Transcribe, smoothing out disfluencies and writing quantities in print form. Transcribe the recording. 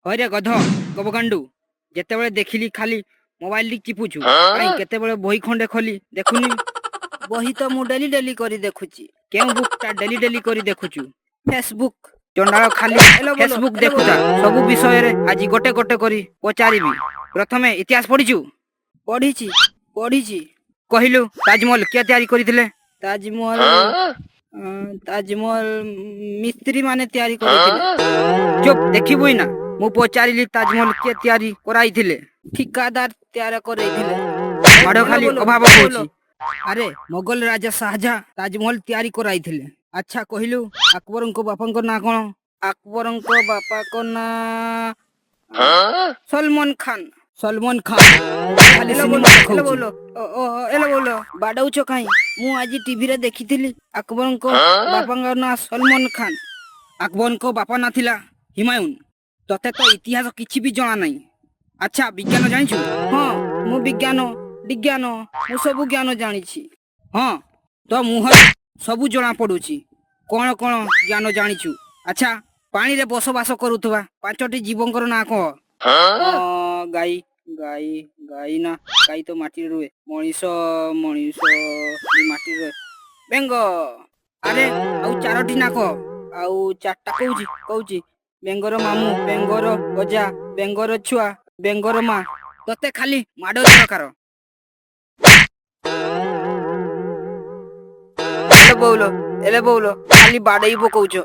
ହଇରେ ଗଧ ଗବଗାଣ୍ଡୁ, ଯେତେବେଳେ ଦେଖିଲି ଖାଲି ମୋବାଇଲ ଚିପୁଛୁ, କାଇଁ କେତେବେଳେ ବହି ଖଣ୍ଡେ ଖୋଲି ଦେଖୁନି? ବହି ତ ମୁଁ ଡେଲି ଡେଲି କରି ଦେଖୁଛି। କେଉଁ ବୁକ୍ ଟା ଡେଲି ଡେଲି କରି ଦେଖୁଛୁ? ଫେସବୁକ୍। ଚଣ୍ଡାଳ, ଖାଲି ଏଲୋ ବୋଲୋ, ଫେସବୁକ୍ ଏଲୋ ଦେଖୁଥା। ବୋଲୋ। ସବୁ ବିଷୟରେ ଆଜି ଗୋଟେ ଗୋଟେ କରି ପଚାରିବି। ପ୍ରଥମେ ଇତିହାସ ପଢିଛୁ? ପଢିଛି, ପଢିଛି। କହିଲୁ, ତାଜମହଲ କିଏ ତିଆରି କରିଥିଲେ? ତାଜମହଲ, ତାଜମହଲ ମିସ୍ତ୍ରୀ ମାନେ ତିଆରି କରିଥିଲେ। ଚୁପ୍, ଦେଖିବୁ ନା। ମୁଁ ପଚାରିଲି, ତାଜମହଲ କିଏ ତିଆରି କରାଇଥିଲେ? ଠିକାଦାର ତିଆରି କରେଇଥିଲେ। ମାଡ଼ ଖାଲି ଏଲୋ ବୋଲୋ, ଅଭାବ ଏଲୋ କହୁଛି। ବୋଲୋ। ଆରେ, ମୋଗଲ ରାଜା ଶାହଜାହାଁ ତାଜମହଲ ତିଆରି କରାଇଥିଲେ। ଆଚ୍ଛା କହିଲୁ, ଆକବରଙ୍କ ବାପାଙ୍କ ନାଁ କଣ? ଆକବରଙ୍କ ବାପାଙ୍କ ନାଁ ସଲମାନ ଖାନ। ସଲମାନ ଖାନ ଖାଲି ଏଲୋ ସିନେମା ବୋଲୋ, ଏଲୋ ଦେଖାଉଛି। ବୋଲୋ, ଓ ଓ ଏଲୋ ବୋଲୋ, ବାଡଉଛ କାଇଁ? ମୁଁ ଆଜି ଟିଭିରେ ଦେଖିଥିଲି ଆକବରଙ୍କ ବାପାଙ୍କ ନାଁ ସଲମାନ ଖାନ। ଆକବରଙ୍କ ବାପା ନାଁ ଥିଲା ହିମାୟୁନ। ତତେ ତ ଇତିହାସ କିଛି ବି ଜଣା ନାହିଁ। ଆଚ୍ଛା, ବିଜ୍ଞାନ ଜାଣିଛୁ? ହଁ, ମୁଁ ବିଜ୍ଞାନ ବିଜ୍ଞାନ ମୁଁ ସବୁ ଜ୍ଞାନ ଜାଣିଛି। ହଁ, ତୋ ମୁହଁରେ ସବୁ ଜଣା ପଡୁଛି କଣ କଣ ଜ୍ଞାନ ଜାଣିଛୁ। ଆଚ୍ଛା, ପାଣିରେ ବସବାସ କରୁଥିବା ପାଞ୍ଚଟି ଜୀବଙ୍କର ନାଁ କହ। ଗାଈ, ଗାଈ, ଗାଈ ନା, ଗାଈ ତ ମାଟିରେ ରୁହେ। ମଣିଷ, ମଣିଷ ବି ମାଟିରେ ରୁହେ। ବେଙ୍ଗ। ଆରେ, ଆଉ ଚାରୋଟି ନାଁ କହ। ଆଉ ଚାରିଟା କହୁଛି, କହୁଛି। ବେଙ୍ଗର ମାମୁଁ, ବେଙ୍ଗର ଅଜା, ବେଙ୍ଗର ଛୁଆ, ବେଙ୍ଗର ମା। ତତେ ଖାଲି ମାଡ଼ ଦରକାର। ଏଲେ ବୋଉଲୋ, ଏଲେ ବୋଉଲୋ, ଖାଲି ବାଡେଇ ପକଉଛ।